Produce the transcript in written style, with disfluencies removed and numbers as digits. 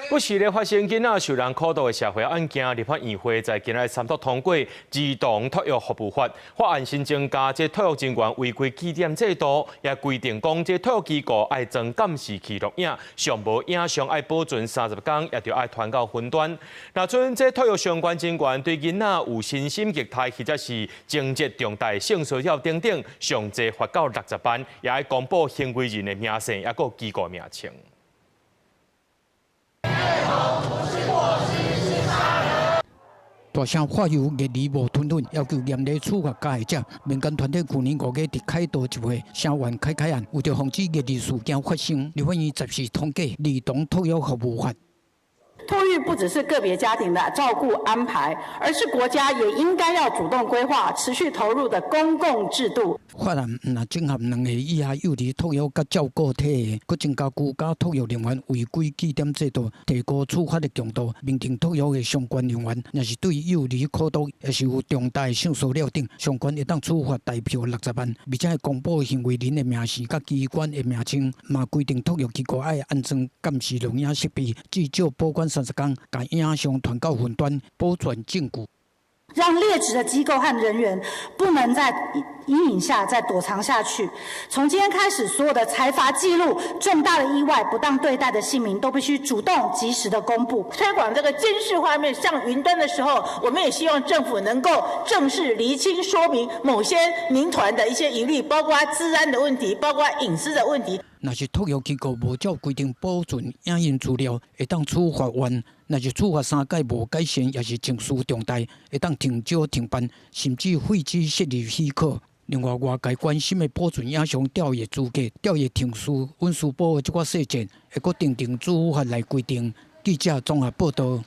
不時咧發生囡仔受人苦毒的社會案件，立法院會在今日三讀通過兒童托育服務法，法案新增加這托育人員違規記點制度，也規定講這托育機構愛裝監視器錄影，上無影像愛保存30工，也著愛傳到雲端。若準這托育相關人員對囡仔有身心虐待或者是情節重大性騷擾等等，上濟罰到60萬，也愛公布行為人的名姓，抑閣機構名稱。不是過失是殺人。大聲發油虐兒無吞忍，要求嚴厲處罰加害者。民間團體去年5月佇凱道集會聲援凱凱案，為著防止虐兒事件發生，立法院十四通過兒童托育服務法。托育不只是個別家庭的照顧安排，而是國家也應該要主動規劃、持續投入的公共制度。法案毋但整合兩歲以下幼兒托育佮照顧體系，閣增加居家托育人員違規記點制度，提高處罰的強度，明定托育的相關人員，若是對幼兒苦毒，抑是有重大性騷擾等，相關會當處罰代票60萬，而且公布行為人的名姓佮機關的名稱，嘛規定托育機構愛安裝監視錄影設備，至少保管30工，共影像傳到雲端保存證據。讓劣質的機構和人員不能在陰影下再躲藏下去。從今天開始，所有的裁罰記錄、重大的意外、不當對待的姓名，都必須主動及時的公布。推廣這個監視畫面上雲端的時候，我們也希望政府能夠正式釐清說明某些民團的一些疑慮，包括資安的問題，包括隱私的問題。若是托育機構無照規定保存影音資料，會當處罰萬；若是處罰三擺無改善，抑是情節重大，會當停招停辦，甚至廢止設立許可。另外，外界關心的保存影像調閱資格、調閱程序、隱私保護這寡細節，會閣訂定主法來規定。記者綜合報道。